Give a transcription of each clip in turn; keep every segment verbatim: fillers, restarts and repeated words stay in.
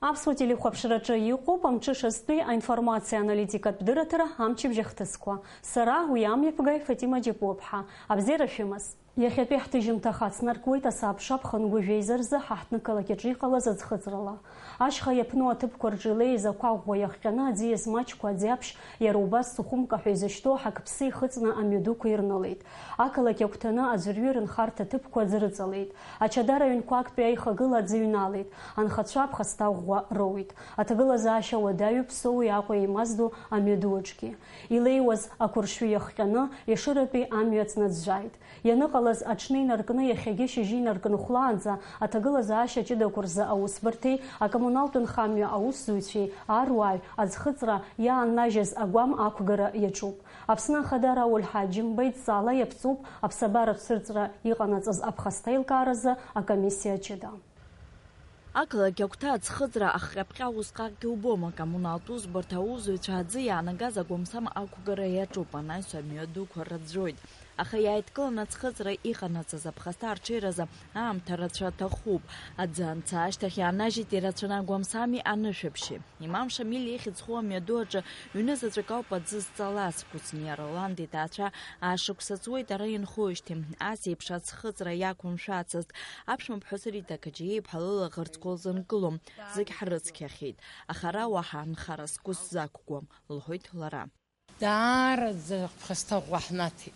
Аԥсуа телехәаԥшраҿы иҟоуп амҽышазтәи аинформациа аналитикатә дырраҭара амчыбжь ахҭысқәа. Сара уи амҩаԥгаҩ Фатима Џьапуаԥҳа. Абзиара шәымаз! Иахьатәи ҳҭыжьымҭа хацнаркуеит асааԥшаԥ хынгәыжәеиза рзы ҳаҳҭнықалақь аҿы иҟалаз аӡхыҵрала. Ашьха иаԥну аҭыԥқәа рҿы илеиз ақәаӷәӷәа иахҟьаны аӡиас маҷқәа, аӡиаԥшь, иара убас сухумка ҳәа изышьҭоу аҳақԥсы ихыҵны амҩадуқәа ирнылеит. Ақалақь агәҭаны аӡәырҩы рынхарҭа ҭыԥқәа аӡы рыҵалеит. Ачадара ҩнқәа актәи аихагыла аӡы ҩналеит. Анхацәа аԥхасҭа ӷәӷәа роуит. Аҭагылазаашьа уадаҩуп Соуи Аҟәеи еимаздо амҩаду аҿгьы. Илеиуаз ақәыршҩы иахҟьаны, Ешыратәи амҩа ҵнаӡәӡәааит. Ианыҟалаз аҽны инаркны иахьагьы шьыжьы инаркны хәлаанӡа аҭагылазаашьа ҷыдақәа рзы аусбарҭеи акоммуналтә нхамҩа аусзуҩцәеи аруааҩ аӡхыҵра иааннажьыз агәам ақәгара иаҿуп. Аԥсны Ахада Рауль Ҳаџьымба идҵала иаԥҵоуп аԥсабаратә цәырҵра иҟанаҵаз аԥхасҭа еилкааразы акомиссиа ҷыда. Ақалақь агәҭа аӡхыҵра ахҟьаԥҟьа усҟакгьы убома, коммуналтә усбарҭа аусзуҩцәа аӡы иаанагаз агәамсам ақәгара иаҿуп, анаҩс амҩадуқәа раӡәӡәоит. Аха иааидкыланы аӡхыҵра иҟанаҵаз аԥхасҭа арҽеиразы аамҭа рацәа аҭахуп. Аӡы анца ашьҭахь иаанажьит ирацәаны агәамсами анышәаԥшьи. Имам Шамиль ихьӡ зху амҩаду аҿы ҩны заҵәык ауп аӡы зҵалаз. Кәыҵниа Ролан иҭаацәа аашықәса ҵуеит ара инхоижьҭеи. Ас еиԥш аӡхыҵра иақәымшәацызт. Аԥшәмаԥҳәыс Рита Каҷиа-иԥҳа лылаӷырӡқәа лзынкылом. Зегь ҳрыцқьахьеит. Аха ара уаҳа анхара сгәы сзақәгәам, лҳәоит лара. Даараӡа ԥхасҭа ӷәӷәа ҳнаҭеит.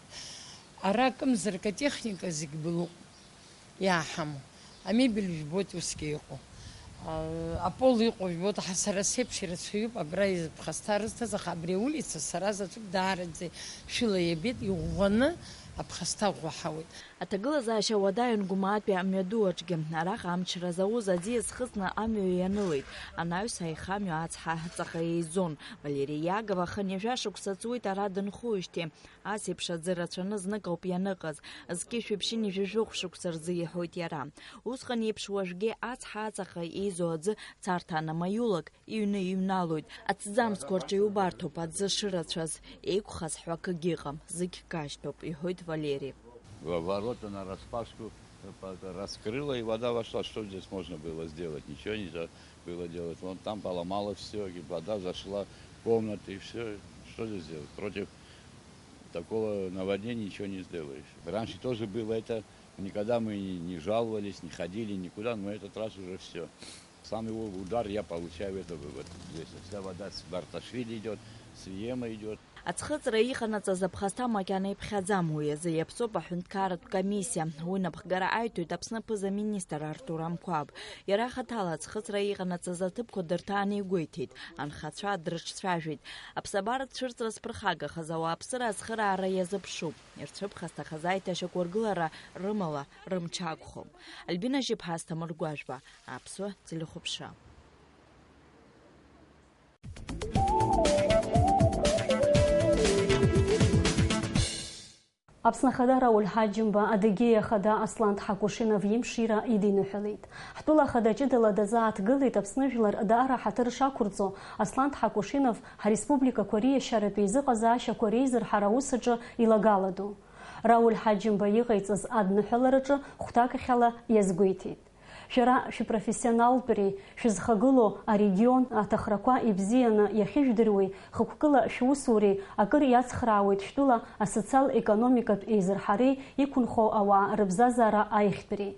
Ара акымзарак атехника зегь былуп иааҳамоу. Амебель жәбоит усгьы иҟоу. А, апол иҟоу жәбоит, ҳа сара сеиԥш ирацәаҩуп абра ԥхасҭа рызҭаз, аха абри аулица сара заҵәык даараӡа шәыла иабеит, иӷәӷәаны аԥхасҭа ӷәӷәа ҳауеит. Аҭагылазаашьа уадаҩын Гәымаатәи амҩаду аҿгьы. Араҟа амчра зауз аӡиас хыҵны амҩа ианылеит. Анаҩс аихамҩа ацҳа аҵаҟа еизон. Валери Иагов ахынҩажәа шықәса ҵуеит ара дынхоижьҭеи. Ас еиԥш аӡы рацәаны знык ауп ианыҟаз. Зқьышәи ԥшьыни жәаҩа жәохә шықәса рзы, иҳәоит иара. Усҟан еиԥш уажәгьы ацҳа аҵаҟа еизо аӡы царҭа анамаиулак, иҩны иҩналоит. Аҭӡамцқәа рҿы иубарҭоуп аӡы шырацәаз, еиқәхаз ҳәа акгьы ыҟам, зегь кажьтәуп, иҳәоит Валери. Во-, ворота нараспашку, э, по-, раскрыла, и вода вошла. Что здесь можно было сделать? Ничего нельзя было делать. Вон там поломало всё, и вода зашла в комнаты, и всё. Что здесь делать? Против такого наводнения ничего не сделаешь. Раньше тоже было это, никогда мы не, не жаловались, не ходили никуда, но этот раз уже всё. Самый у-, удар я получаю это в-, вот здесь. Вся вода с Барташвили идёт, с Виема идёт. Аӡхыҵра иҟанаҵаз аԥхасҭа макьана иԥхьаӡам, уи азы иаԥҵоуп аҳәынҭқарратә комиссиа. Уи напхгара аиҭоит Аԥсны аԥыза-министр Артур Амқәаб. Иара хаҭала аӡхыҵра иҟанаҵаз аҭыԥқәа дырҭааны игәеиҭеит, анхацәа дрыҿцәажәеит. Аԥсабаратә цәырҵра зԥырхагахаз ауааԥсыра ацхыраара иазыԥшуп. Ирцәыԥхасҭахаз аиҭашьақәыргылара рымала рымч ақәхом. Альбина Жьыԥҳа, Асҭамыр Гәажәба, Аԥсуа телехәаԥшра. Аԥсны Ахада Рауль Ҳаџьымба Адыгеиа Ахада Аслан Тхакәышинов имшира идиныҳәалеит. Ҳтәыла Ахада ҷыдала дазааҭгылеит Аԥсны жәлар даара ҳаҭыр шақәырҵо Аслан Тхакәышинов ҳареспубликақәа риашьаратә еизыҟазаашьақәа реизырҳара аус аҿы илагала ду. Рауль Ҳаџьымба иҟаиҵаз адныҳәалараҿы хәҭакахьала иазгәеиҭеит. Шәара шәыпрофессионалтәреи шәызхагылоу арегион аҭахрақәа ибзианы иахьыжәдыруеи, хықәкыла шәусуреи акыр иацхраауеит шәтәыла асоциал-економикатә еизырҳареи иқәынхо ауаа рыбзазара аихтәреи.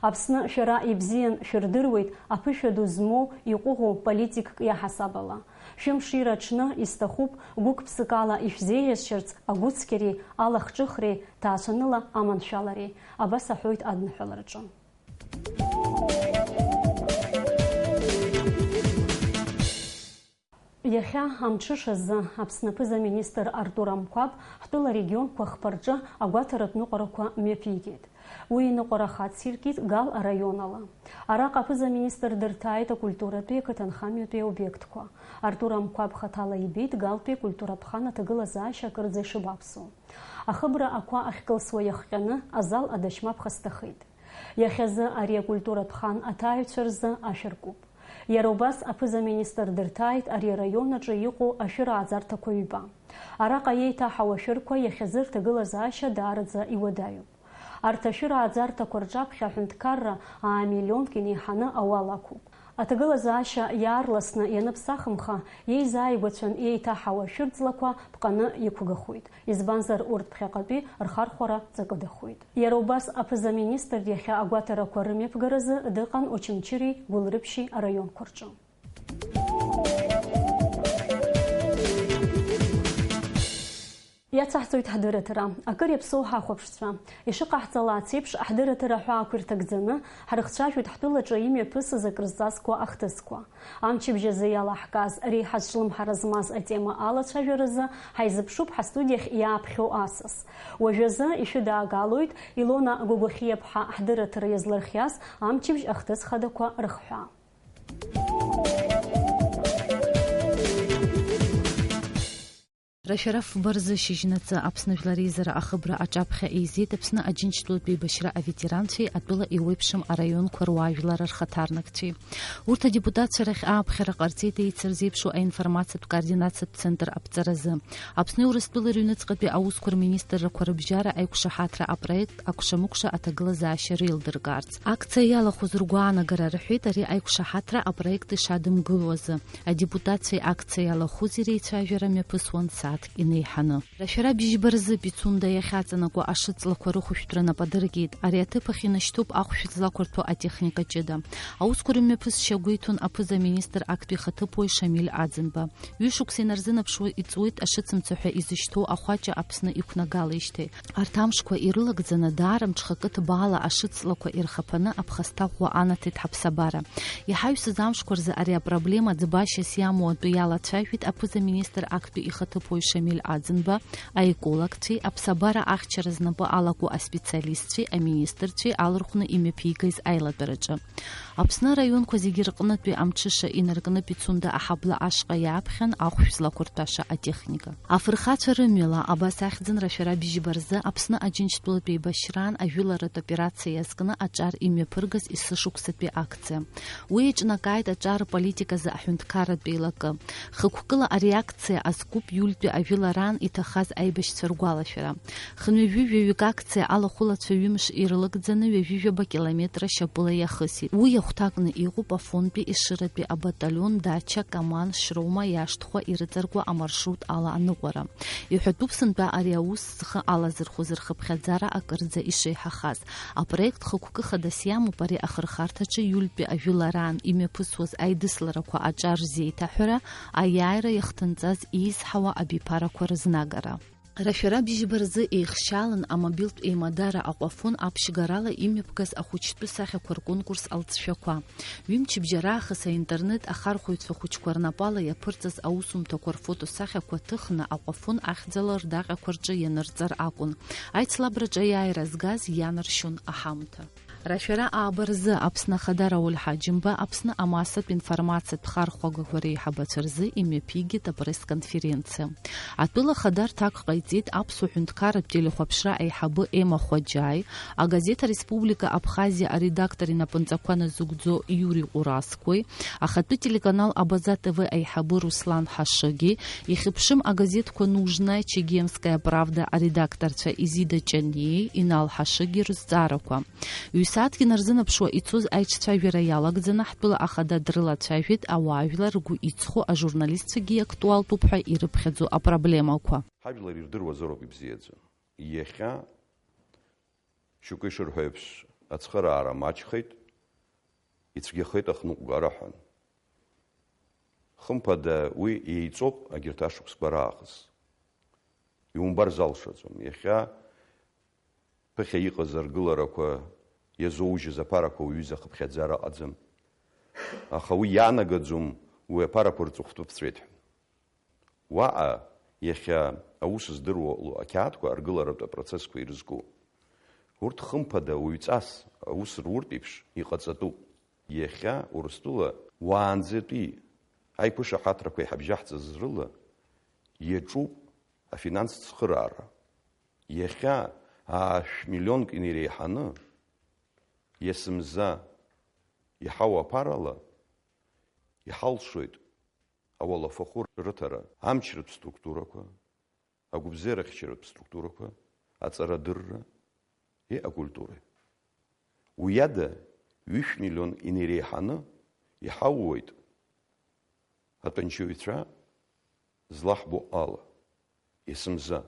Аԥсны шәара ибзиан шәырдыруеит аԥышәа ду змоу иҟәыӷоу политикк иаҳасабала. Шәымшира аҽны исҭахуп гәык-ԥсыкала ишәзеиӷьасшьарц агәыцқьареи алахҿыхреи ҭаацәаныла аманшәалареи, абас аҳәоит адныҳәалараҿы. Иахьа амҽышазы Аԥсны аԥыза-министр Артур Амқәаб ҳтәыла арегионқәа хԥа рҿы агәаҭаратә ныҟәарақәа мҩаԥигеит. Уи иныҟәара хациркит Гал араион ала. Араҟа аԥыза-министр дырҭааит акультуратәи, ақыҭанхамҩатәи аобиектқәа. Артур Амқәаб хаҭала ибеит Галтәи акультуратә хан аҭагылазаашьа акырӡа ишыбааԥсу. Ахыбра ақәа ахькылсуа иахҟьаны азал адашьмаԥха сҭахеит. Иахьазы ари акультуратә хан аҭааҩцәа рзы ашәа ркуп. Иара убас аԥыза-министр дырҭааит ари араион аҿы иҟоу ашәырааӡарҭақәа ҩба. Араҟа иеиҭаҳау ашәырқәа иахьазы рҭагылазаашьа даараӡа иуадаҩуп. Арҭ ашәырааӡарҭақәа рҿаԥхьа аҳәынҭқарра аа миллионк инеиҳаны ауал ақәуп. Аҭагылазаашьа иаарласны ианыԥсахымха, иеизааигәацәан еиҭаҳауа шәырҵлақәа ԥҟаны иқәгахуеит, избанзар урҭ ԥхьаҟатәи рхархәара ҵакыдахоит. Иара убас аԥыза-министр иахьа агәаҭарақәа рымҩаԥгаразы дыҟан Очамчыреи Гәылрыԥшьи араионқәа рҿы. Иацаҳҵоит ҳдырраҭара. Акыр иаԥсоу ҳахәаԥшцәа. Ишыҟаҳҵалац еиԥш, ҳдырраҭара аҳәаақәа ирҭагӡаны, ҳрыхцәажәоит ҳтәылаҿы имҩаԥысыз акрызҵазкуа ахҭысқәа. Амчыбжь азы иалаҳкааз реиҳа зҿлымҳара змаз атема алацәажәаразы ҳаизыԥшуп ҳастудиахь иааԥхьоу асас. Уажәазы ишәыдаагалоит Илона Гәагәахьиаԥҳа ҳдырраҭара иазлырхиаз амчыбжь ахҭыс хадақәа рыхҳәаа. Рашәара фба рзы шьыжьнаҵы Аԥсны Жәлар Реизара ахыбра аҿаԥхьа еизеит Аԥсны Аџьынџьтәылатә еибашьра аветеранцәеи атәыла еиуеиԥшым араионқәа руаажәлар рхаҭарнакцәеи. Урҭ адепутатцәа рахь ааԥхьара ҟарҵеит еицырзеиԥшу аинформациатә координациатә центр аԥҵаразы. Аԥсни Урыстәылеи рыҩныҵҟатәи аусқәа рминистррақәа рыбжьара аиқәшаҳаҭра апроект акәша-мыкәша аҭагылазаашьа реилдыркаарц. Акциа иалахәыз ргәаанагара рҳәеит ари аиқәшаҳаҭра апроект ишадымгыло азы. Адепутатцәеи акциа иалахәызи реицәажәара мҩаԥысуан сааҭк инеиҳаны. Рашәара бжьба рзы Пицунда иахьаҵанакуа ашыҵлақәа рыхәшәтәра нап адыркит. Ари аҭыԥ ахь инашьҭуп ахәшә злақәырҭәо атехника ҷыда. Аусқәа рымҩаԥысшьа гәеиҭон аԥыза-министр актәи ихаҭыԥуаҩ Шамиль Аӡынба. Ҩышықәса инарзынаԥшуа иҵуеит ашыцымца ҳәа изышьҭоу ахәаҷа Аԥсны иқәнагалеижьҭеи. Арҭ амшқәа ирылагӡаны даара мҽхакы ҭбаала ашыцлақәа ирхаԥаны аԥхасҭа ӷәӷәа анаҭеит ҳаԥсабара. Иҳаҩсыз амшқәа рзы ари апроблема ӡбашьас иамоу атәы иалацәажәеит аԥыза-министр актәи ихаҭыԥуаҩ Шамиль Аӡынба, аекологцәеи, аԥсабара ахьчара знапы алаку аспециалистцәеи аминистрцәеи алархәны имҩаԥигаз аилатәараҿы. Аԥсны араионқәа зегьы рҟнытәи амҽыша инаркны Пицунда аҳабла ашҟа иааԥхьан ахәшә злақәырҭәаша атехника. Афырхацәа рымҩала абас ахьӡын рашәара бжьба рзы Аԥсны Аџьынџьтәылатә еибашьраан ажәыларатә операциа иазкны аҿар имҩаԥыргаз есышықәсатәи акциа. Уи еиҿнакааит аҿар рполитиказы аҳәынҭқарратә еилакы. Хықәкыла ари акциа азкуп иультәи ажәылараан иҭахаз аибашьцәа ргәалашәара. Хынҩажәи жәаҩык акциа алахәылацәа ҩымш ирылагӡаны ҩажәи жәаба километра шьапыла иахысит. Уи иахәҭакны иҟоуп Афонтәи Ешыратәи абаталион Дача, Каман, Шрома иашҭхәа ирыҵаркуа амаршрут ала аныҟәара. Иҳәатәуп сынтәа ари аус зхы алазырхәыз рхыԥхьаӡара акырӡа ишеиҳахаз. Апроект хықәкы хадас иамоуп ари ахырхарҭаҿы иультәи ажәылараан имҩаԥысуаз аидысларақәа аҿар рзеиҭаҳәара, аиааира иахҭынҵаз еизҳауа абиԥарақәа рызнагара. Рашәара бжьба рзы еихшьаалан амобилтә еимадара Аҟәафон аԥшьгарала имҩаԥгаз ахәыҷтәы сахьақәа рконкурс алҵшәақәа. Ҩымчыбжьа раахыс аинтернет ахархәаҩцәа хәыҷқәа рнапала иаԥырҵаз аусумҭақәа рфотосахьақәа ҭыхны Аҟәафон ахьӡала рдаҟьақәа рҿы ианырҵар акәын. Аицлабраҿы аиааира згаз ианаршьон аҳамҭа. Рашәара ааба рзы Аԥсны Ахада Рауль Ҳаџьымба Аԥсны амассатә информациатә хархәагақәа реиҳабацәа рзы имҩаԥигеит апресс-конференциа. Атәыла Ахада рҭак ҟаиҵеит аԥсуа ҳәынҭқарратә телехәаԥшра аиҳабы Ема Хәаџьаи, агазеҭ Ареспублика Абхазиа аредактор инапынҵақәа назыгӡо Иури Ҟәрасқәеи, ахатәы телеканал Абаза Т В аиҳабы Руслан Ҳашыги, ихьыԥшым агазеҭқәа Нужная, Чегемская правда аредакторцәа Изида Ҷаниеи Инал Ҳашыги рызҵаарақәа. Ҩ-сааҭк инарзынаԥшуа ицоз аиҿцәажәара иалагӡаны ҳтәыла ахада дрылацәажәеит ауаажәлар ргәы иҵхо ажурналистцәагьы иактуалтәуп ҳәа ирыԥхьаӡо апроблемақәа. Ҳажәлар ирдыруазароуп ибзиаӡо. Иахьа, шьоукы ишырҳәо еиԥш, ацхыраара маҷхеит, ицәгьахеит ахныҟәгара ҳәа. Хымԥада, уи еиҵоуп агьырҭ ашықәсқәа раахыс. Иумбар залшаӡом. Иахьа ԥыхьа иҟаз аргыларақәа иазоужьыз аԥарақәа уаҩы изы ахыԥхьаӡара ыҟаӡам. Аха уи иаанагаӡом уи аԥарақәа рҵыхәтәы ԥҵәеит ҳәа. Уаҟа иахьа аус здыруа ыҟоу ақьаадқәа аргыларатә апроцессқәа ирызку. Урҭ хымԥада уаҩҵас аус руртә еиԥш иҟаҵатәуп. Иахьа Урыстәыла уаанӡатәи аиқәышаҳаҭрақәа иҳабжьаҳҵаз рыла иаҿуп афинанстә цхыраара. Иахьа аашә миллионк инареиҳаны, есымза иҳауа аԥарала, иҳалшоит ауалафахәы рыҭара, амчратә структурақәа, агәыбзиарахьчаратә структурақәа, аҵарадырра, и акультура. Уи ада ҩышә миллион инареиҳаны Иҳаууеит атәанчаҩцәа злаҳбо ала, есымза.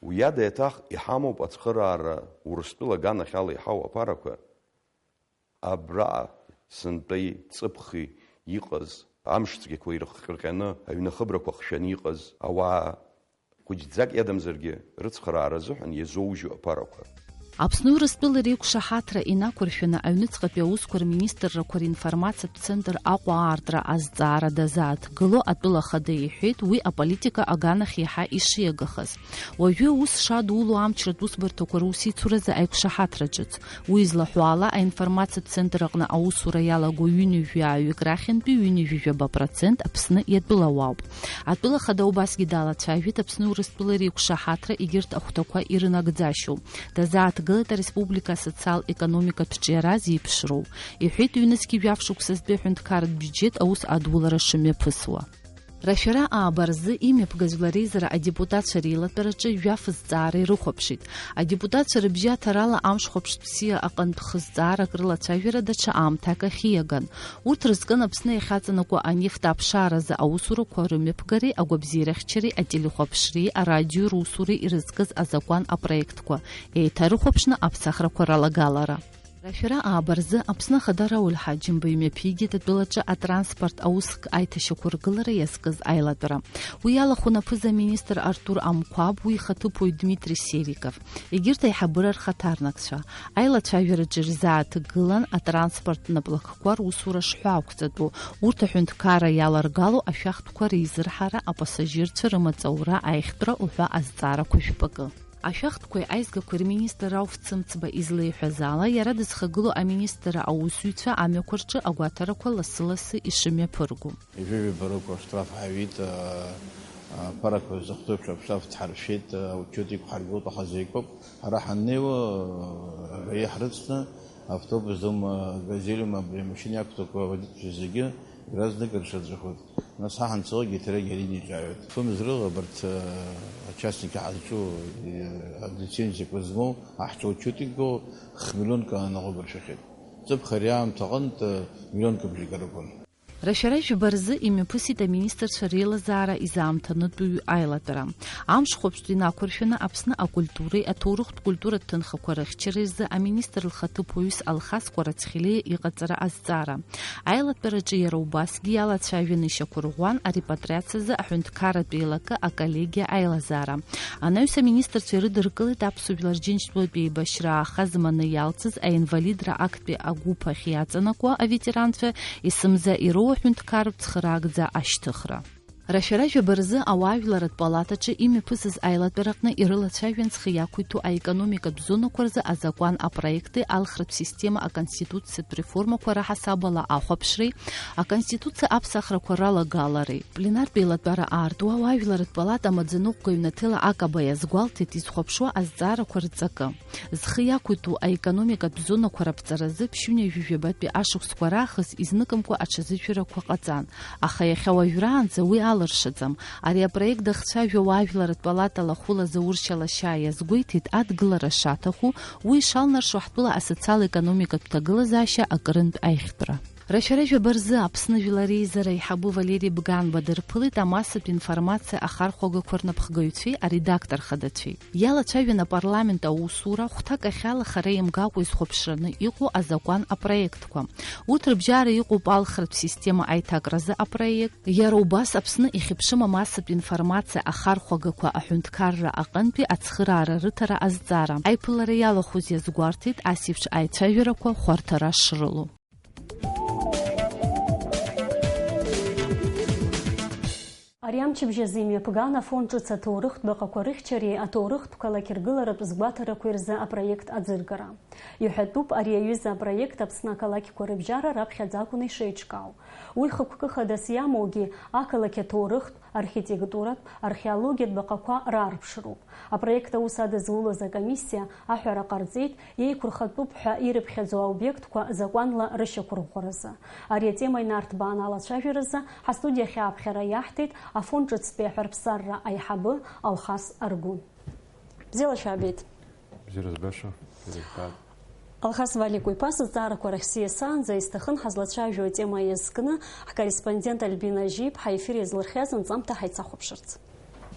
Уи ада иаҭах иҳамоуп ацхыраара Урыстәыла аганахьала иҳау аԥарақәа, абраҟа сынтәеи ҵыԥхи иҟаз, амш цәгьақәа ирыхҟьаны, аҩны ахыбрақәа хшәаны иҟаз ауаа, хәыҷӡак иадамзаргьы, рыцхыраара азыҳәан иазоужьу аԥарақәа. Аԥсни Урыстәылеи реиқәшаҳаҭра инақәыршәаны, аҩныҵҟатәи аусқәа рминистррақәа ринформациатә центр Аҟәа аартра азҵаара дазааҭгыло атәыла ахада иҳәеит уи аполитика аганахь иаҳа ишиагахаз. Уажәы аус шадуло амчратә усбарҭақәа русеицуразы аиқәшаҳаҭра ҿыц. Уи излаҳәо ала, аинформациатә центр аҟны аусура иалаго ҩынҩажәаҩык рахьынтәи ҩынҩажәижәаба процент Аԥсны иатәылауаауп. Атәыла ахада убасгьы далацәажәеит Аԥсни Урыстәылеи реиқәшаҳаҭра егьырҭ ахәҭақәа ирынагӡашьоу. Дазааҭгылеит ареспублика асоциал-економикатә ҿиара зеиԥшроу. Иҳәеит, ҩнызқьи жәаф шықәсазтәи аҳәынҭқарратә бюџьет аус адулара шымҩаԥысуа. Рашәара ааба рзы имҩаԥгаз жәлар реизара адепутатцәа реилатәараҿы жәаф зҵаара ирыхәаԥшит. Адепутатцәа рыбжьы аҭарала амш хәаԥштә бзиа аҟынтә хы зҵаарак рылацәажәара даҽа аамҭак ахьиаган. Урҭ рызкын Аԥсны иахьаҵанакуа анефт аԥшааразы аусурақәа рымҩаԥгареи агәабзиарахьчареи ателехәаԥшреи арадиои русуреи ирызкыз азакәан апроектқәа еиҭарыхәаԥшны аԥсахрақәа ралагалара. Рашәара ааба рзы Аԥсны Ахада Рауль Ҳаџьымба имҩаԥигеит атәылаҿы атранспорт ауск аиҭашьақәыргылара иазкыз аилатәара. Уи иалахәын аԥыза-министр Артур Амқәаб, уи ихаҭыԥуаҩ Дмитри Сериков, егьырҭ аиҳабыра рхаҭарнакцәа. Аилацәажәараҿы ирзааҭгылан атранспорттә наплакқәа русура шҳәаақәҵатәу, урҭ аҳәынҭқарра иаларгало ашәахтәқәа реизырҳара, апассажьырцәа рымаҵ аура, аихтәра уҳәа азҵаарақәа жәпакы. Ашәахтәқәеи аизгақәеи рминистр Рауф Цымцба излеиҳәаз ала, иара дызхагылоу аминистрра аусзуҩцәа амҩақәа рҿы агәаҭарақәа лассы-лассы ишымҩаԥырго. Ҩажәи жәаба рыла аштраф ҳаҩит, а, аԥарақәа зыхәҭоу еиԥш аштраф дҳаршәеит, а, аучет иқәҳаргылт, аха зегь акоуп. Ҳара ҳаннеиуа, а, гаи ҳрыцны, автобус, а, газель, а, абри амашьына иақәтәақәа аводительцәа зегьы иаразнак рҽаӡәӡәахоит. Нас ҳа ҳанцалакгьы еиҭарак иара иниҿаҩуеит. Фымз рыла абарҭ, а, ачастник ҳазҿу, а, алицензиақәа змоу аҳҿаучет иго хмиллионк анаҟәабыршәахьеит. Ҵыԥх ари аамҭа аҟынтә, а, миллионк бжьык ракәын. Рашәара жәаба рзы имҩаԥысит аминистрцәа реилазаара изаамҭанытәыҩ аилатәара. Амш хәаԥштә инақәыршәаны Аԥсны акультуреи аҭоурыхтә культуратә ҭынхақәа рыхьчара рзы аминистр лхаҭыԥуаҩыс Алхас Кәарацхелиа иҟаҵара азҵаара. Аилатәараҿы иара убасгьы иалацәажәаны ишьақәырӷәӷәан арепатриациазы аҳәынҭқарратә еилакы аколлегиа аилазаара. Анаҩс аминистрцәа ирыдыркылеит аԥсуа жәлар Џьынџьтәылатә еибашьра ааха зманы иалҵыз аинвалидра актәи агәыԥ ахь иаҵанакуа аветеранцәа есымза ироуа ҳәынҭқарратә цхыраагӡа ашьҭыхра. Рашәара жәаба рзы ауаажәларратә палатаҿы имҩаԥысыз аилатәараҟны ирылацәажәан зхы иақәиҭу аекономикатә зонақәа рзы азакәан апроекти алхратә система аконституциатә реформақәа раҳасабала ахәаԥшреи, аконституциа аԥсахрақәа ралагалареи. Пленартә еилатәара аартуа ауаажәларратә палата амаӡаныҟәгаҩ Наҭела Акаба иазгәалҭеит изхәаԥшуа азҵаарақәа рҵакы. Зхы иақәиҭу аекономикатә зонақәа раԥҵаразы ԥшьынҩажәи жәабатәи ашықәсқәа раахыс изныкымкәа аҽазышәарақәа ҟаҵан, аха иахьа уажәраанӡа уи алыршаӡам. Ари апроект дахцәажәо ауаажәларратә палата лахәыла Заур Шьалашьаа иазгәеиҭеит, адгылара шаҭаху, уи ишалнаршо ҳтәыла асоциал-економикатә ҭагылазаашьа акырынтә аихтәра. Рашәара жәаба рзы Аԥсны Жәлар Реизара аиҳабы Валери Бганба дырԥылеит амассатә информациа ахархәагақәа рнапхгаҩцәеи аредактор хадацәеи. Иалацәажәан апарламент аусура, хәҭак ахьала хара имгакәа изхәаԥшраны иҟоу азакәан апроектқәа. Урҭ рыбжьара иҟоуп алхратә система аиҭакразы апроект, иара убас Аԥсны ихьыԥшым амассатә информациа ахархәагақәа аҳәынҭқарра аҟынтәи ацхыраара рыҭара азҵаара. Аиԥылара иалахәыз иазгәарҭеит ас еиԥш аицәажәарақәа хәарҭара шрылоу. Ари амчыбжь азы имҩаԥган Афон ҿыц аҭоурыхтә баҟақәа рыхьчареи аҭоурыхтә қалақь ргыларатә згәаҭарақәеи рзы апроект аӡыргара. Иҳәатәуп, ари аҩыза апроект Аԥсны ақалақьқәа рыбжьара раԥхьаӡа акәын ишеиҿкаау. Уи хықәкы хадас иамоугьы ақалақь аҭоурыхтә, архитектуратә, археологиатә баҟақәа раарԥшроуп. Апроект аус адызулоз акомиссиа аҳәара ҟарҵеит, еиқәырхатәуп ҳәа ирыԥхьаӡо аобиектқәа закәанла рышьақәырӷәӷәаразы. Ари атема инарҭбааны алацәажәаразы ҳастудиахь ааԥхьара иаҳҭеит Афон ҿыцтәи аҳәарԥсарра аиҳабы Алхас Аргәын. Бзиала шәаабеит. Бзиара збаша, бзиара шәбаап. Алхас Валикәа-иԥа сызҵаарақәа рахь сиасаанӡа исҭахын ҳазлацәажәо атема иазкны ҳкорреспондент Альбина Жьиԥҳа ефир иазлырхиаз анҵамҭа ҳаицахәаԥшырц.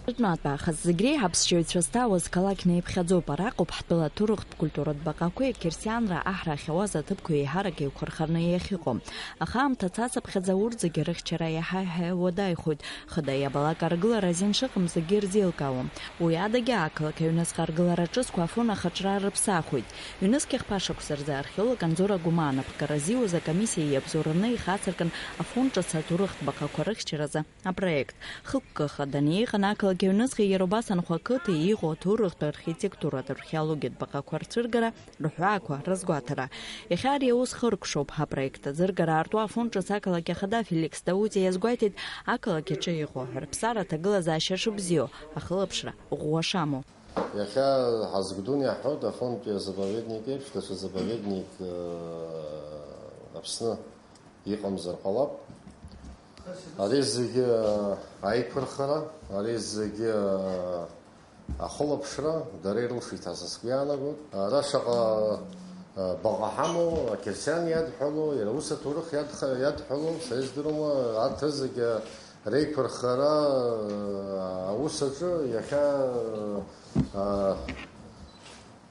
Ҳтәнатә аахыс зегь реиҳа аԥсшьаҩцәа зҭаауаз қалақь неиԥхьаӡоуп, араҟоуп ҳтәыла аҭоурыхтә культуратә баҟақәеи ақьырсианра аҳра ахьауаз аҭыԥқәеи еиҳарак еиқәырхараны иахьыҟоу. Аха аамҭа цацыԥхьаӡа урҭ зегьы рыхьчара иаҳа-иаҳа иуадаҩхоит. Хыда иабалак аргылара азин шыҟам зегьы ирзеилкаауам. Уи адагьы ақалақь аҩныҵҟа аргылара ҿыцқәа Афон ахаҿра рыԥсахуеит. Ҩнызқьи хԥа шықәса рзы археолог Анзор Агәмаа анапхгара зиуаз акомиссиа иабзоураны ихацыркын Афон ҿыц аҭоурыхтә баҟақәа рыхьчаразы апроект. Хықәкы хаданы иҟан ақалақь аҩныҵҟа, иара убас анхәа ақыҭа иҟоу аҭоурыхтә архитектуратә археологиатә баҟақәа рцәыргара, рҳәаақәа рызгәаҭара. Иахьа ари аус хыркәшоуп. Апроект аӡыргара аарту Афон ҿыц ақалақь ахада Феликс Даутиа иазгәеиҭеит, ақалақь аҿы иҟоу аҳәарԥсара аҭагылазаашьа шыбзиоу, ахылаԥшра ӷәӷәа шамоу. Иахьа ҳазгәдуны иаҳҳәоит, Афонтәи азаповедник еиԥш, даҽа заповедник, э, Аԥсны иҟамзар ҟалап. Ари зегьы, э, аиқәырхара, ари зегьы, э, ахылаԥшра дара ирылшеит ҳәа са сгәы иаанагоит. Ара шаҟа, э, баҟа ҳамоу, ақьырсиан иадҳәалоу, иара ус аҭоурых иадха-, иадҳәалоу, са издыруама, арҭ зегьы реиқәырхара, э, аус аҿы иахьа, э,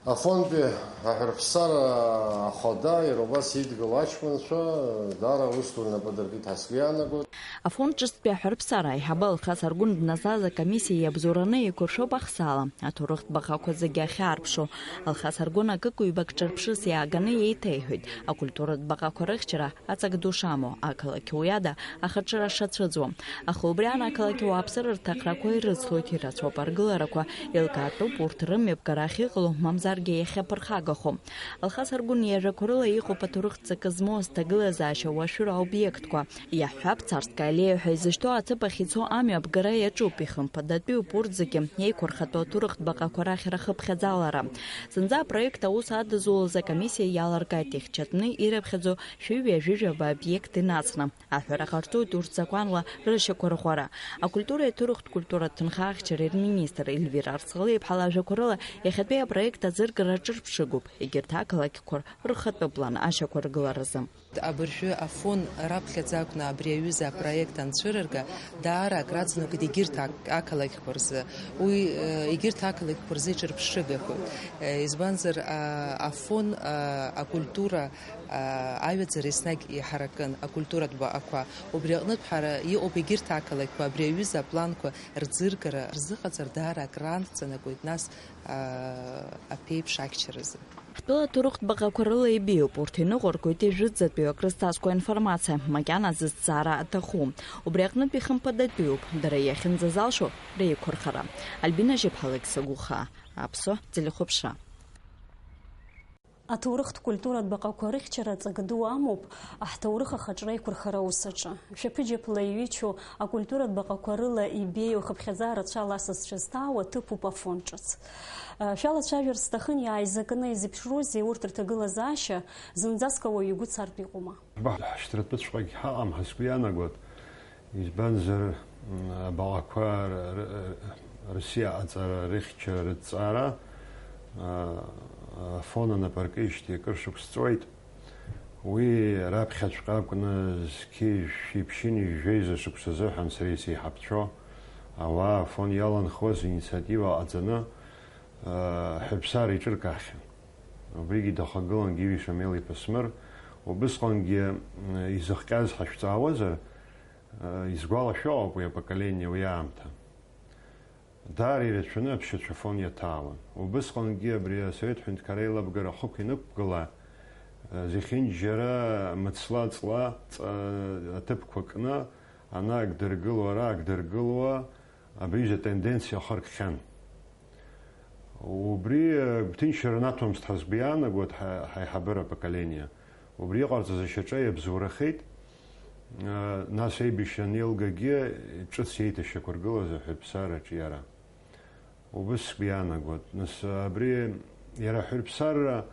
Афонтәи аҳәарԥсара ахада, иара убас идгыло аҷкәынцәа, даара аус ду рнапы дыркит ҳәа сгәы иаанагоит. Афон ҿыцтәи аҳәарԥсара аиҳабы Алхас Аргәын дназааз акомиссиа иабзоураны еиқәыршәоуп ахсаала, аҭоурыхтә баҟақәа зегьы ахьаарԥшу. Алхас Аргәын акык-ҩбак ҿырԥшыс иааганы еиҭеиҳәеит, акультуратә баҟақәа рыхьчара аҵак ду шамоу, ақалақь уи ада ахаҿра шацәыӡуа. Аха убри аан ақалақь ауааԥсыра рҭахрақәа ирыцлоит, ирацәоуп аргыларақәа, еилкаатәуп урҭ рымҩаԥгара ахьыҟало, мамзаргьы иахьаԥырхагахо. Алхас Аргәын иажәақәа рыла иҟоуп аҭоурыхтә ҵакы змоу азҭагылазаашьа уашәыра аобиектқәа. Иаҳҳәап, Царская аллеиа ҳәа изышьҭоу аҭыԥ ахь ицо амҩаԥгара иаҿуп, ихымԥадатәиуп урҭ зегьы, еиқәырхатәу аҭоурыхтә баҟақәа рахь рахыԥхьаӡалара. Зынӡа апроект аус адызулаз акомиссиа иалыркааит ихьчатәны ирыԥхьаӡо шәи ҩажәи жәаба обиект инацны. Аҳәара ҟарҵоит урҭ закәанла рышьақәырӷәӷәара. Акультуреи аҭоурыхтә культуратә ҭынха ахьчареи рминистр Ельвира Арцхалы-иԥҳа лажәақәа рыла, иахьатәи апроект аӡыргара ҿырԥшыгоуп, егьырҭ ақалақьқәа рхатәы план ашьақәыргыларазы. Абыржәы Афон раԥхьаӡа акәны абри аҩыза апроект анцәырырга, даара акраҵанакуеит егьырҭ ақ-, ақалақьқәа рзы. Уи, э, егьырҭ ақалақьқәа рзы иҿырԥшыгахоит. Э, избанзар, а, Афон, а, акультура, а, аҩаӡара еснагь иҳаракын, акультуратә баҟақәа. Убри аҟнытә ҳара иҟоуп егьырҭ ақалақьқәа абри аҩыза апланқәа рӡыргара рзыҟаҵар даара акраҵанакуеит, нас, а, аԥеиԥш ахьчаразы. Ҳтәыла аҭоурыхтә баҟақәа рыла ибеиоуп, урҭ иныҟәыргоит ижәытәӡатәи акрызҵазкуа аинформациа, макьана зызҵаара аҭаху. Убри аҟнытә ихымԥадатәиуп, дара иахьынӡазалшо реиқәырхара. Альбина Жьыԥҳа, Алықьса Гәыхаа, Аԥсуа телехәаԥшра. Аҭоурыхтә культуратә баҟақәа рыхьчара ҵак ду амоуп ҳҭоурых ахаҿра еиқәырхара аус аҿы. Шәаԥыџьаԥла иҩычоу акультуратә баҟақәа рыла ибеиоу хыԥхьаӡа рацәала асасцәа зҭаау аҭыԥуп Афон ҿыц. Шәалацәажәарц сҭахын, иааизакны изеиԥшроузеи урҭ рҭагылазаашьа, зынӡаск ауаҩы игәы цартә иҟоума? Ҳшьҭратәыҵәҟьагь ҳаҟам ҳәа сгәы иаанагоит, избанзар, м, абаҟақәа р-, р-, рсиа аҟаҵара, рыхьчара, рыҭҵаара, а, Афон анапы аркижьҭеи акыр шықәс ҵуеит. Уи раԥхьаҵәҟьа акәны зқьи жәшәи ԥшьынҩажәи жәеиза шықәсазы ҳәа сара исеиҳабцәо ауаа Афон иаланхоз инициатива ҟаҵаны, а, ҳәаԥсара иҿыркаахьан. Убригьы дахагылан Гиви Шамел-иԥа Смыр. Убысҟангьы, м, изыхҟьаз ҳашәҵаауазар, а, изгәалашәо ауп уи апоколение, уи аамҭа. Даара ирацәаны аԥсшьацәа Афон иаҭаауан. Убысҟангьы абри асовет ҳәынҭқарра еилабгара ахықә ианықәгыла, зехьынџьара мыцла-ҵла ҵа-, аҭыԥқәа кны, ана ак дыргыло, ара ак дыргыло, абри аҩыза атенденциа ахы аркхьан. Убри, э, гәҭынчра наҭомызт ҳәа сгәы иаанагоит ҳа-, ҳаиҳабыра апоколение. Убри иҟарҵаз ашьаҿа иабзоурахеит, э, нас аибашьра анеилгагьы ҿыц иеиҭашьақәыргылаз аҳәырԥсара аҿиара. Убыс сгәы иаанагоит. Нас абри иара аҳәырԥсарра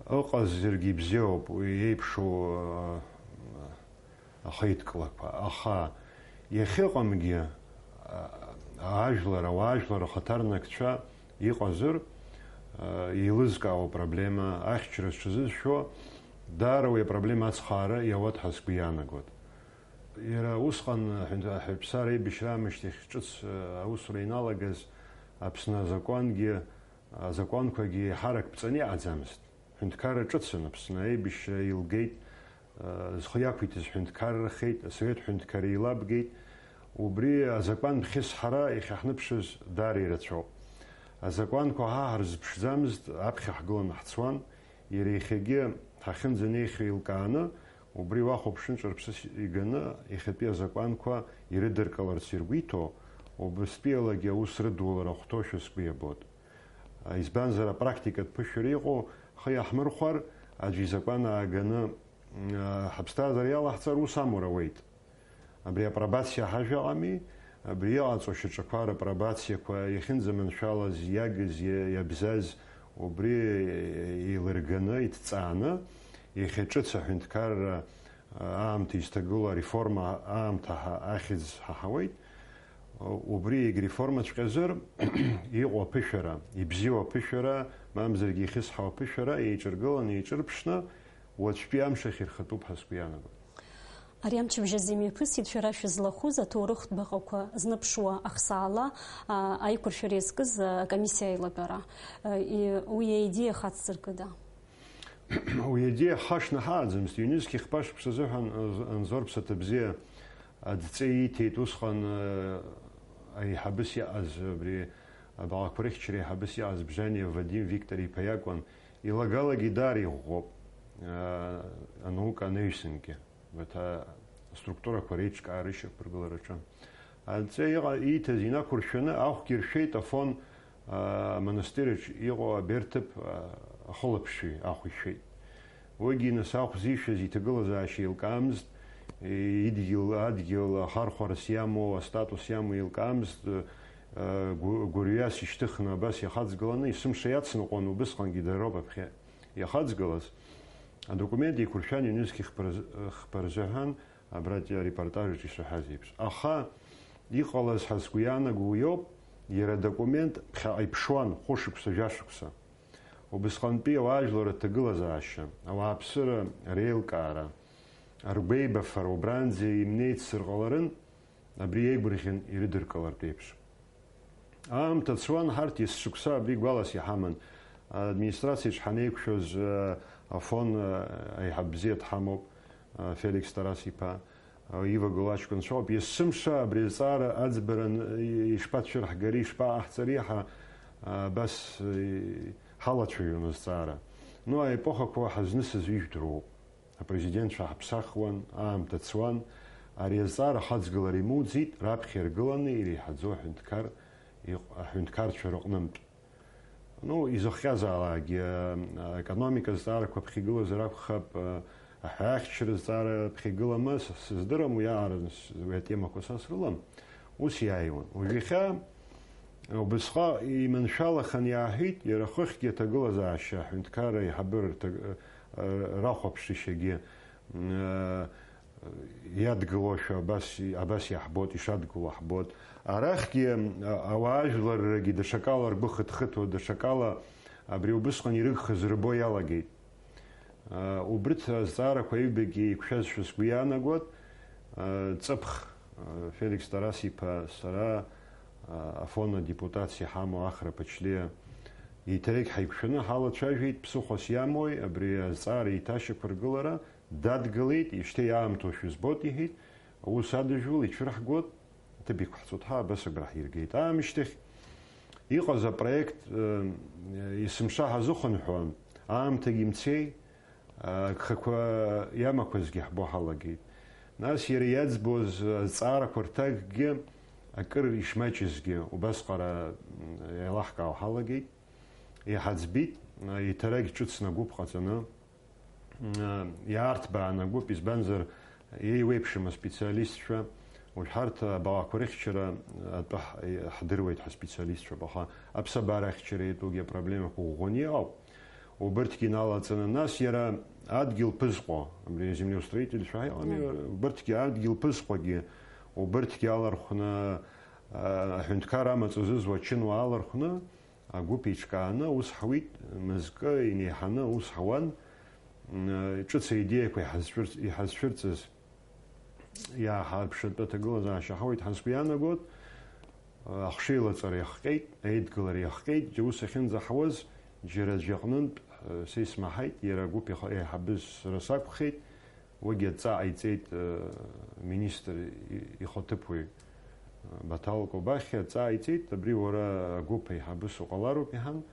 ыҟазаргьы ибзиоуп, уи еиԥшу, э, ахеидкылақәа. Аха иахьыҟамгьы, а-, ажәлар, ауаажәлар рхаҭарнакцәа иҟазар, Еилызкаауа проблема, ахьчара зҽазызшәо, даара уи апроблема ацхаара иауеит ҳәа сгәы иаанагоит. Иара усҟан аҳәынҭ-, аҳәынҭқарра аибашьра аамышьҭахь ҿыц аусура ианалагаз Аԥсны азакәангьы, азакәанқәагьы еиҳарак ԥҵәаны иҟаӡамызт. Ҳәынҭқарра ҿыцын Аԥсны аибашьра илгеит, зхы иақәиҭыз ҳәынҭқаррахеит, асовет ҳәынҭқарра еилабгеит. Убри азакәан бӷьыцҳара иахьаҳныԥшыз даара ирацәоуп. Азакәанқәа ҳа ҳарзыԥшӡамызт, аԥхьа ҳгыланы ҳцуан, иара иахьагьы ҳахьынӡанеихьоу еилкааны, убри уахәаԥшны ҿырԥсыс иганы иахьатәи азакәанқәа ирыдыркыларц иргәеиҭо, убыстәиалагьы аус рыдулара ахәҭоушәа сгәы иабоит. Избанзар, апрактикатә ԥышәара иҟоу, ҳхы иаҳмырхәар, аӡәы изакәан ааганы, ҳаԥсҭазаара иалаҳҵар, ус амур ауеит. Абри апробациа ҳажәаҟами, абри иҟаҵоу шьаҿақәа рапробациақәа иахьынӡаманшәалаз, иагыз, иа-, иабзаз, убри еилырганы, иҭҵааны, иахьа ҿыц аҳәынҭқарра аамҭа изҭагылоу ареформа аамҭа ҳа-, ахьӡ ҳаҳауеит. Убри егь реформаҵәҟьазар, иҟоу аԥышәара, ибзиоу аԥышәара, мамзаргьы ихьысҳау аԥышәара еиҿаргыланы, еиҿырԥшны, уаҵәтәи амш ахь ирхатәуп ҳәа сгәы иаанагоит. Ари амчыбжь азы имҩаԥысит шәара шәызлахәыз аҭоурыхтә баҟақәа зныԥшуа ахсаала, а, аиқәыршәара иазкыз, а, акомиссиа аилатәара. А, и-, уи аидеиа хацзыркыда? Уи аидеиа ҳхашҭны ҳааӡамызт. Ҩнызқь хԥа шықәса азыҳәан Анз-, Анзор Ԥсаҭабзиа адҵа ииҭеит усҟан, а, аиҳабыс иҟаз, абри абаҟақәа рыхьчара аиҳабыс иҟаз Бжаниа Вадим Виктор-иԥа иакәын. Илагалагьы даара иӷәӷәоуп, а, анаука анаҩсангьы. Урҭ аструктурақәа реиҿкаара ишьақәыргылараҿы. Адҵа иҟа-, ииҭаз инақәыршәаны ахәгьы ршәеит, Афон, а, амонастырыҿ иҟоу аберҭыԥ, а, ахылаԥшҩы ахә ишәеит. Уигьы нас ахә зишәаз иҭагылазаашьа еилкаамызт, и-, идгьыл, адгьыл ахархәарас иамоу, астатус иамоу еилкаамызт, а, гәы-, гәырҩас ишьҭыхны абас иахаҵгыланы, есымша иацныҟәон, убысҟангьы дароуп аԥхьа иахаҵгылаз. Адокумент еиқәыршәан ҩнызқь хԥа рз-, хԥа рзыҳәан, абратәи арепортажаҿ ишаҳәаз еиԥш. Аха иҟалаз ҳәа сгәы иаанаго уиоуп, иара адокумент ԥхьаҟа иԥшуан, хәышықәса, жәашықәса. Убысҟантәи ауаажәлар рҭагылазаашьа, ауааԥсыра реилкаара, ргәеибафара убранӡа имнеицзар ҟаларын, абри еигәырӷьан ирыдыркылартә еиԥш. Аамҭа цуан, ҳарҭ есшықәса абри гәалас иҳаман. Администрациаҿ ҳанеиқәшәоз, э, Афон, э, аиҳаб бзиа дҳамоуп, э, Феликс Тарас-иԥа, э, ивагылоу аҷкәынцәа ауп. Есымша абри азҵаара аӡбара н-, и-, ишԥацәырҳгари, ишԥаҟаҳҵари ҳәа, э, абас, э, ҳалацәажәон азҵаара. Ну, аепохақәа ҳазнысыз ижәдыруоуп. Апрезидентцәа ҳаԥсахуан, аамҭа цуан, ари азҵаара ахаҵгылара имуӡеит, раԥхьа иргыланы иреиҳаӡоу аҳәынҭқар иҟ-, аҳәынҭқарцәа рыҟнынтә. Ну, изыхҟьазаалакгьы, а, аекономика азҵаарақәа ԥхьа игылазар акәхап, а, аҳәаахьчара азҵаара ԥхьа игылама, с-, сыздырам, уи аараны с-, уи атемақәа са срылам. Ус иааиуан. Уажә иахьа убысҟак иманшәалаханы иааҳәит, иара хыхьгьы аҭагылазаашьа аҳәынҭқарра аиҳабыра рҭаг-, рахәаԥшышьагьы, м, иадгылошәа абас, абас иаҳбоит, ишадгыло ҳбоит. Арахьгьы, м, ауаажәларрагьы даҽакала ргәы хыҭхыҭуа, даҽакала абри убысҟан ирыгхаз рбо иалагеит. Убырҭ азҵаарақәа аҩбагьы еиқәшәазшәа сгәы иаанагоит. Ҵыԥх, Феликс Тарас-иԥа, сара, Афон адепутатс иҳамоу Ахра Ԥачлиа еиҭарагь ҳаиқәшәаны ҳалацәажәеит, ԥсыхәас иамои абри азҵаара еиҭашьақәыргылара, дадгылеит, ишьҭа иаамҭоушәа збоит, иҳәеит, аус адыжәуеит, ицәырҳгоит. Аҭыԥ иқәҳҵоит ҳәа абас агәра ҳиргеит. Аамышьҭахь иҟаз апроект, э, есымша ҳазыхынҳәуан, аамҭагьы мцеи, агхақәа иамақәазгьы ҳбо ҳалагеит. Нас иара иаӡбоз азҵаарақәа рҭакгьы акыр ишмаҷызгьы убасҟара, м, еилаҳкаауа ҳалагеит. Иҳаӡбит, э, еиҭарагь ҿыцны агәыԥ ҟаҵаны. Иаарҭбааны агәыԥ, избанзар, еиуеиԥшым аспециалистцәа, уажә ҳарҭ абаҟақәа рыхьчара атәы ҳ-, ҳдыруеит ҳаспециалистцәоуп, аха аԥсабара ахьчара иатәугьы апроблемақәа ӷәӷәаны иҟоуп. Убырҭгьы налаҵаны, нас иара адгьыл ԥызҟо, абри землеустроительцәа ҳаиҟами, Мм. Убырҭгьы адгьыл ԥызҟогьы, убырҭгьы алархәны, а, аҳәынҭқар амаҵ азызуа ачынуаа алархәны, Агәыԥ еиҿкааны аус ҳауит, мызкы инеиҳаны аус ҳауан, м, ҿыц аидеиақәа иҳазшәырц-, иҳазшәырҵыз иааҳарԥшратәы аҭагылазаашьа ҳауит ҳәа сгәы иаанагоит. Ахшыҩлаҵара иахҟьеит, аидгылара иахҟьеит, ус ахьынӡаҳауаз, џьара аӡә иҟнынтә, э, са исмаҳаит, иара агәыԥ иха-, еиҳабыз сара сакәхеит, уигьы адҵа ҟаиҵеит, э, министр и-, ихаҭыԥуаҩ, э, Баҭал Кобахьиа адҵа ҟаиҵеит, абри уара агәыԥ аиҳабыс уҟалароуп иҳан,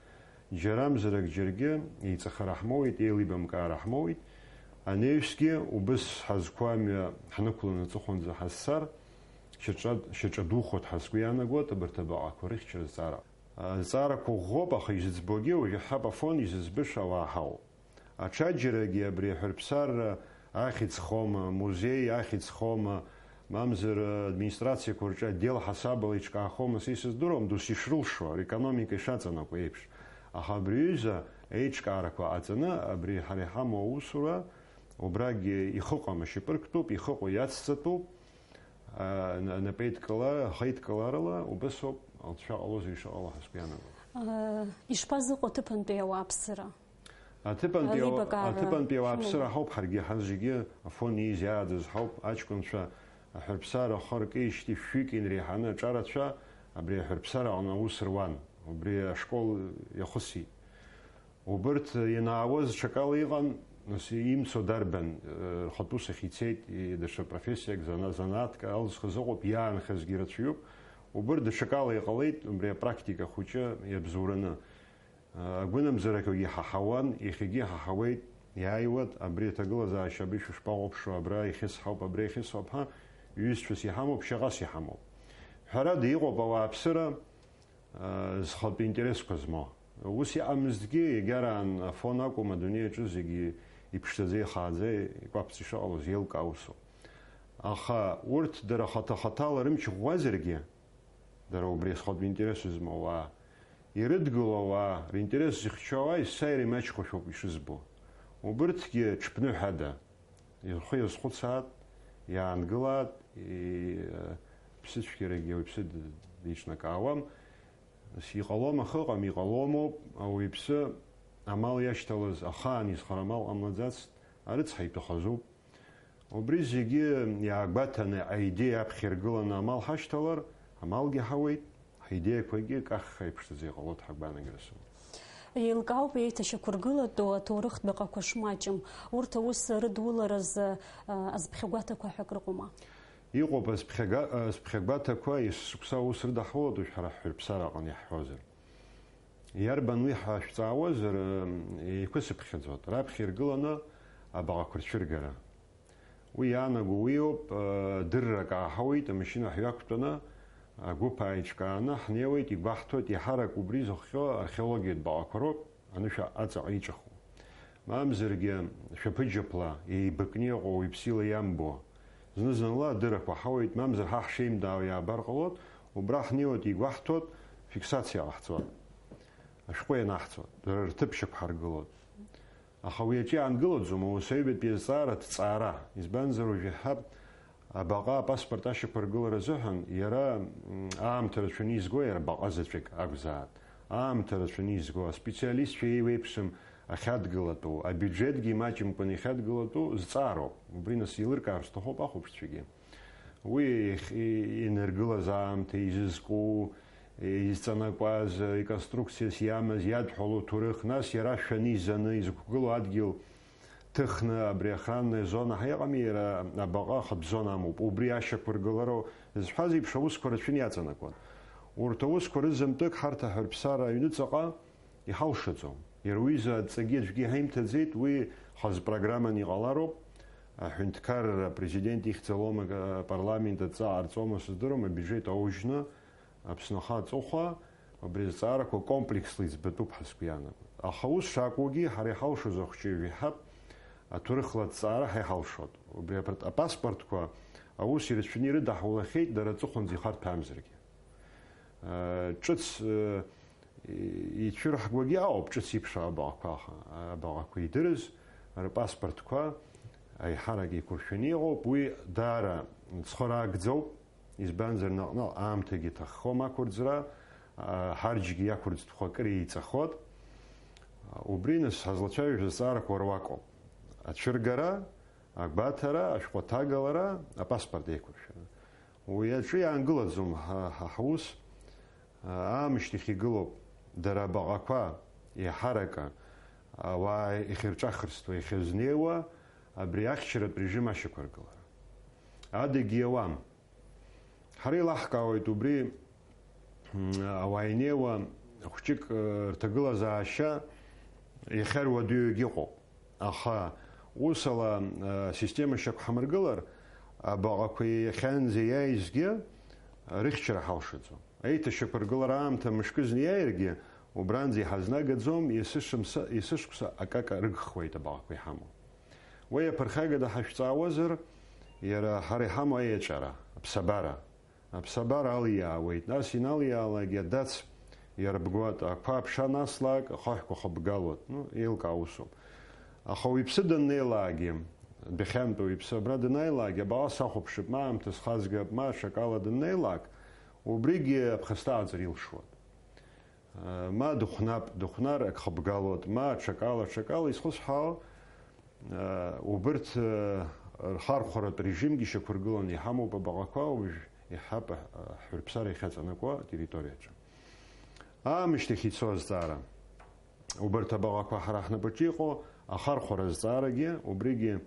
џьарамзарак џьаргьы еиҵахара ҳмоуит, еилибамкаара ҳмоуит, анаҩсгьы убыс ҳазқәа амҩа ҳнықәланы аҵыхәанӡа ҳазцар, Шьаҿа-, шьаҿа духоит ҳәа сгәы иаанагоит абарҭ абаҟақәа рыхьчара зҵаара. Азҵаарақәа ӷәӷәоуп, аха изыӡбогьы уажәы ҳап Афон изыӡбыша ауаа ҳауп. Аҽаџьарагьы абри аҳәырԥсарра ахьӡ хома, музеи ахьӡ хома, мамзар администрациақәа рҿы отдел ҳасабала иҿкаахома, са исыздыруам, дус ишрылшо, рекономика ишаҵанакуа еиԥш. Аха абри аҩыза еиҿкаарақәа ҟаҵаны, абри ҳара иҳамоу аусура, убрагьы ихыҟам ашьапырктәуп, ихыҟоу иацҵатәуп. А, на-, напеидкылара, ахеидкыларала убасоуп, алҵшәа ҟалозар ишыҟало ҳәа сгәы иаанагоит. Ишԥазыҟоу аҭыԥантәи ауааԥсыра? Аҭыԥантәи ауа-, Алибакаара аҭыԥантәи ауааԥсыра ҳамоу? Ҳауп ҳаргьы, ҳазегьы Афон ииз иааӡаз ҳауп, аҷкәынцәа аҳәырԥсара ахы ркижьҭеи шәҩык инреиҳаны аҿарацәа абри аҳәырԥсара аҟны аус руан, убри ашкол иахысит. Убырҭ ианаауаз ҽакала иҟан, нас имцо дарбан, рхатә ус ахь ицеит, и-, даҽа профессиак, зана-, занааҭк алызхыз ыҟоуп, иаанхазгьы рацәаҩуп. Убырҭ даҽакала иҟалеит, убри апрактика хәыҷы иабзоураны. Агәынамӡарақәагьы ҳаҳауан, иахьагьы иҳаҳауеит, иааиуеит, абри аҭагылазаашьа абри шәышԥахәаԥшуа, абра ихьысҳауп, абра ихьысҳауп ҳәа, ҩызцәас иҳамоуп, шьаҟас иҳамоуп. Ҳәарада, иҟоуп ауааԥсыра, зхатә интересқәа змоу. Ус иҟамызҭгьы, иагараан Афон акәым, адунеи аҿы зегьы иԥшӡаӡа, ихааӡа, икәаԥӡа ишыҟалоз еилкаа усуп. Аха урҭ дара хаҭа-хаҭала рымч ӷәӷәазаргьы, дара убри азхатә интерес змоу ауаа, ирыдгыло ауаа, ринтерес зыхьчо ауаа есааира имаҷхошәоуп ишызбо. Убырҭгьы ҽԥныҳәада, ихы иазхәыцаат, иаангылаат, и-, ԥсыцәгьарагьы ауаҩԥсы д-, диҿнакаауам. Нас иҟалом, аха ыҟам, иҟаломоуп, ауаҩԥсы амал иашьҭалаз ахаан изхара амал ҟамлаӡацт, арыцҳа иҭахазуп. Убри зегьы иаагәаҭаны, аидеиа аԥхьа иргыланы амал ҳашьҭалар, амалгьы ҳауеит, ҳаидеиақәагьы каххаа иԥшӡаӡа иҟалоит ҳәа агәаанагара сымоуп. Еилкаауп еиҭашьақәыргылатәу аҭоурыхтә баҟақәа шмаҷым. Урҭ аус рыдуларазы, а, азԥхьагәаҭақәа ҳәа акрыҟоума? Иҟоуп азԥхьага-, азԥхьагәаҭақәа, есышықәса аус рыдаҳулатәушәа ҳара ҳҳәырԥсара аҟны иаҳҳәозар. Иарбан уи ҳәа шәҵаауазар, еиқәысыԥхьаӡоит. Раԥхьа иргыланы абаҟақәа рцәыргара. Уи иаанаго уиоуп, дыррак ааҳауеит, амашьына ҳҩақәтәаны, агәыԥ ааиҿкааны ҳнеиуеит, игәаҳҭоит, еиҳарак убри зыхҟьо археологиатә баҟақәа роуп, анышә аҵаҟа иҵәаху. Мамзаргьы шәаԥыџьаԥла еибакны иҟоу уаҩԥсила иамбо. Зны-зынла адыррақәа ҳауеит, мамзар ҳа ҳшеимдаауа иаабар ҟалоит, убра ҳнеиуеит, игәаҳҭоит, фиксациа ҟаҳҵоит. Ашәҟәы ианаҳҵоит, дара рҭыԥ шьақәҳаргылоит. Аха уи аҿы иаангылаӡом аус аҩбатәи азҵаара ҭҵаара, избанзар уажәы ҳа абаҟа апаспорт ашьақәыргылара азыҳәан иара, м, аамҭа рацәаны изго иара баҟа заҵәык акәзаат. Аамҭа рацәаны изго, аспециалистцәа еиуеиԥшым ахьадгылатәу, абиуџьетгьы имаҷымкәан иахьадгылатәу зҵаароуп. Убри нас еилыркаар сҭахуп ахәаԥшцәагьы. Уи иахь-, и-, инаргылаз аамҭа, изызку, изҵанакуаз, иконструкциас иамаз, иадҳәалоу ҭоурых, нас иара шәаны изаны изықәгылоу адгьыл ҭыхны абри охранная зона ҳәа иҟами, иара абаҟа ахатә зона амоуп. Убри ашьақәыргылароу зҳәаз еиԥш аусқәа рацәаны иаҵанакуан. Урҭ аусқәа рызынтәык ҳарҭ аҳәырԥсара аҩныҵаҟа иҳалшаӡом. Иара уи изы адҵагьы аӡәгьы иҳаимҭаӡеит, уи хазпрограмман иҟалароуп. Аҳәынҭқарра апрезидент ихьӡалома, апарламент адҵа ҟарҵома сыздыруам, абиуџьет аужьны, Аԥсны ахы аҵыхәа, абри азҵаарақәа комплексла иӡбатәуп ҳәа сгәы иаанагоит. Аха ус шакәугьы, ҳара иҳалшоз ахәҷы ҩажәа иҳап, аҭоурыхла аҭҵаара ҳа иҳалшоит. Убри апарт-, апаспортқәа аус ирацәаны ирыдаҳулахьеит, дара аҵыхәанӡа ихарҭәаамзаргьы. Ыы, ҿыц, ыы, ицәырҳгогьы ауп, ҿыц иԥшаау абаҟақәа, аха, абаҟақәа идырыз, рпаспортқәа аиҳарак еиқәыршәаны иҟоуп, уи даара цхыраагӡоуп. Избанзар, наҟ-наҟ аамҭагьы ҭаххом ақәырӡра, ҳарџьгьы иақәырӡтәхо акыр еиҵахот. Убри нас ҳазлацәажәоз азҵаарақәа руакоуп. Ацәыргара, агәаҭара, ашәҟәы аҭагалара, апаспорт еиқәыршәара. Уи аҿы иаангылаӡом ҳа, ҳа ҳус, аамышьҭахь игылоуп дара абаҟақәа, еиҳаракы, ауаа ихьырҿахырсҭо, ихьызнеиуа, абри ахьчаратә режим ашьақәыргылара. Адагьы иауам. Ҳара илаҳкаауеит убри, м, ауаа инеиуа хәҷык, э, рҭагылазаашьа иахьа руадаҩык иҟоуп. Аха усала, э, система шьақәҳамыргылар, абаҟақәа иахьанӡа иааизгьы рыхьчара ҳалшаӡом. Аиҭашьақәыргылара аамҭа мышкызны иааиргьы, убранӡа иҳазнагаӡом, есышымса-, есышықәса акака рыгхуеит абаҟақәа иҳамоу. Уи аԥырхагада ҳашәҵаауазар, иара ҳара иҳамоу аиаҵәара, аԥсабара. Аԥсабара алиаауеит, нас иналиаалак иадац иарбгоит, ақәа аԥша анаслак, ахаҳәқәа хыбгалоит, ну, еилкаа усуп. Аха уиԥсы даннеилаагьы, дәахьантәи уиԥсы абра данааилаагьы, абаҟа сахәаԥшып, ма аамҭа схазгап, ма аҽакала даннеилаак, убригьы аԥхасҭа ааҵыр илшоит. Ма дыхәнап, дыхәнар ак хыбгалоит, ма аҽакала, аҽакала, изхысҳәаау, убырҭ рхархәаратә режимгьы шьақәыргыланы иҳамоуп абаҟақәа, уажә иҳап ҳҳәырԥсара иахьаҵанакуа атерриториаҿы. Аамышьҭахь ицо азҵаара. Убарҭ абаҟақәа ҳара ҳнапаҿы иҟоу ахархәара азҵаарагьы, убригьы,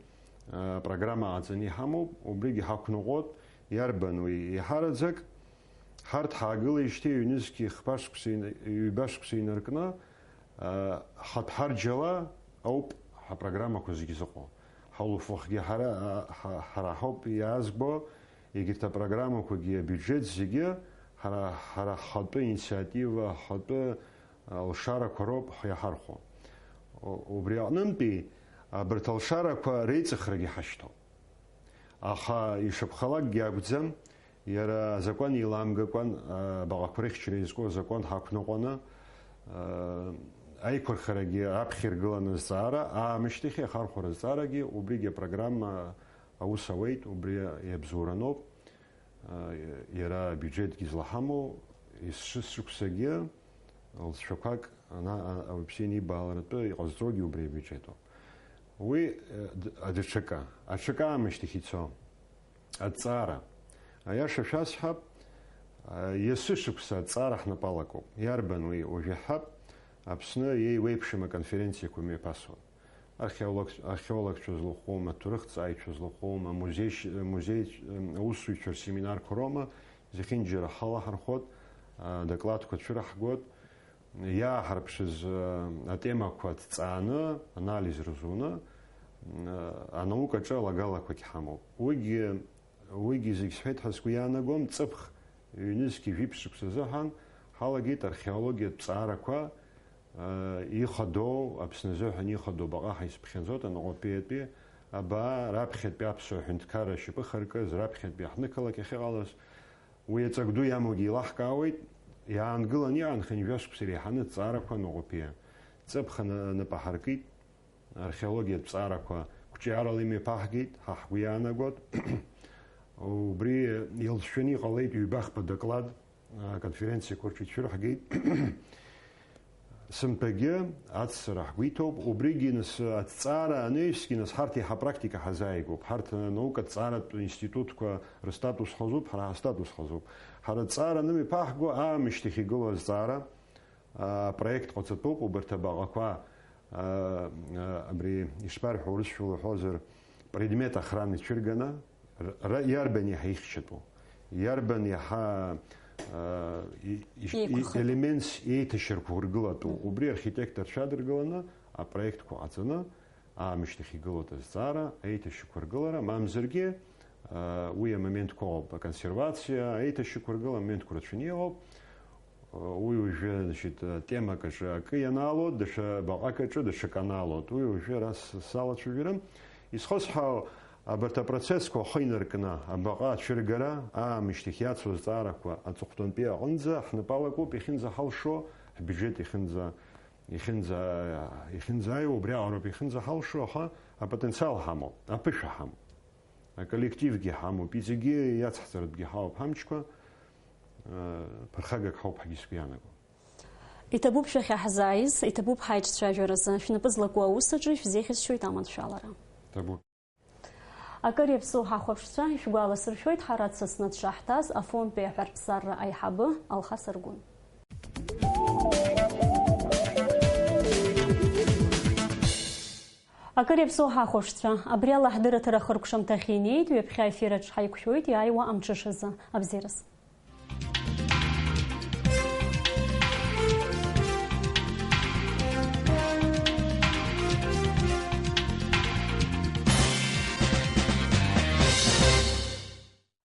а, программа ҟаҵаны иҳамоуп, убригьы ҳақәныҟәоит, иарбан уи иҳараӡак, ҳарҭ ҳаагылеижьҭеи ҩнызқьи хԥа шықәса ин-, ҩба шықәса инаркны, а, хатә ҳарџьала ауп ҳапрограммақәа зегьы зыҟоу. Ҳалуфахгьы ҳара, а, ҳа-, ҳара ҳауп иаазго, егьырҭ апрограммақәагьы, абиуџьет зегьы ҳара, ҳара ҳхатәы инициатива, ҳхатәы алшарақәа роуп иаҳархәо. У-, убри аҟнынтәи абарҭ алшарақәа реиҵыхрагьы ҳашьҭоуп. Аха ишакәхалакгьы акәӡам, иара азакәан еиламгакәан, а, абаҟақәа рыхьчара иазку азакәан ҳақәныҟәаны, а, аиқәырхарагьы аԥхьа иргыланы азҵаара, аамышьҭахьи ахархәара азҵаарагьы убригьы апрограмма аус ауеит, убри иабзоураноуп. Иара абиуџьетгьы злаҳамоу, есышықәсагьы лҵшәақәак ана-, а-, ауаҩԥсы ианибааларатәы иҟазҵогьы убри абиуџьетуп. Уи, э, д-, адаҽакы, аҽакы аамышьҭахь ицо, аҵара. Аиаша шәасҳәап, а, есышықәса аҵара ҳнапы алакуп. Иарбан уи, уажә иаҳҳәап, Аԥсны иеиуеиԥшым аконференциақәа мҩаԥасуан. Археолог-, археологцәа злахәума, аҭоурыхҭҵааҩцәа злахәума, амузеи-, амузеи аусзуҩцәа рсеминарқәа роума, зехьынџьара ҳалаҳархәот, а, докладқәа цәыраҳгот, иааҳарԥшыз, а, атемақәа ҭҵааны, анализ рзуны, а, анаукаҿы алагалақәагь ҳамоуп. Уигьы, уигьы зегь сҳәеит ҳәа сгәы иаанагом, ҵыԥх ҩнызқьи жәиԥшь шықәса азыҳәан ҳалагеит археологиатә ҵаарақәа, Ихадоу, Аԥсны азыҳәан ихадоу баҟа ҳаизԥхьаӡоит анаҟәатәиатәи, абаа, раԥхьатәи аԥсуа ҳәынҭқарра ашьапы ахаркыз, раԥхьатәи аҳҭнықалақь ахьыҟалаз, уи аҵак ду иамоугьы еилаҳкаауеит, иаангылан иҟан хынҩажәа шықәса иреиҳаны аҭҵаарақәа анаҟәатәиа. Ҵыԥх ана-, анапы аҳаркит, археологиатә ҵаарақәа қәҿиарала имҩаԥаҳгеит, ҳа ҳгәы иаанагот. Убри иалшәаны иҟалеит ҩба-хԥа доклад, аконференциақәа рҿы ицәырҳгеит. Сынтәагьы ацҵара ҳгәы иҭоуп, убригьы нас аҭҵаара анаҩсгьы нас ҳарҭ еиҳа апрактика ҳазааигәоуп. Ҳарҭ анаукатә ҵааратә институтқәа рыстатус хазуп, ҳара ҳастатус хазуп. Ҳара аҭҵаара анымҩаԥаҳго аамышьҭахь игылоу азҵаара, а, апроект ҟаҵатәуп, убарҭ абаҟақәа, а, а, абри ишԥарҳәо, урысшәала уҳәозар, предмет охраны ицәырганы, Р-, ра-, иарбан иаҳа ихьчатәу? Иарбан иаҳа, а, и-, иш-, и-, Еиқәырхатәу. Елементс еиҭашьақәыргылатәу? Мгм. Убри архитекторцәа адыргыланы, апроектқәа ҟаҵаны, аамышьҭахь игылоит азҵаара, аиҭашьақәыргылара, мамзаргьы, а, уи амоментқәа ыҟоуп, аконсервациа, аиҭашьақәыргыла амоментқәа рацәаны иҟоуп. Уи уажәы, значит, темак аҿы акы ианаалоит, даҽа баҟак аҿы даҽакы анаалоит. Уи уажәы ара с-, салацәажәарым. Исхысҳәаау, абарҭ апроцессқәа ахы инаркны, абаҟа ацәыргара, аамышьҭахь иацу азҵаарақәа аҵыхәтәантәи аҟынӡа ҳнапы алакуп, иахьынӡаҳалшо, ҳбиуџьет иахьынӡа, иахьынӡа, иахьынӡааиуа, убри аҟароуп иахьынӡаҳалшо, аха апотенциал ҳамоуп, аԥышәа ҳамоуп. Аколлективгьы ҳамоуп, иҵегьы иацҳҵаратәгьы ҳауп ҳамчқәа. Э, ԥырхагак ҳауп ҳәагьы сгәы иаанаго. Иҭабуп шәахьаҳзааиз, иҭабуп ҳаиҿцәажәаразы. Шәнапы злаку аус аҿы ишәзеиӷьасшьоит аманшәалара. Иҭабуп. Акыр иаԥсоу ҳахәаԥшцәа, ишәгәаласыршәоит, ҳара дсасны дшаҳҭаз Афонтәи аҳәарԥсарра аиҳабы Алхас Аргәын. Акыр иаԥсоу ҳахәаԥшцәа, абри ала ҳдырраҭара ахыркәшамҭахь инеит, ҩаԥхьа аефир аҿы ҳаиқәшәоит иааиуа амҽышазы. Абзиараз.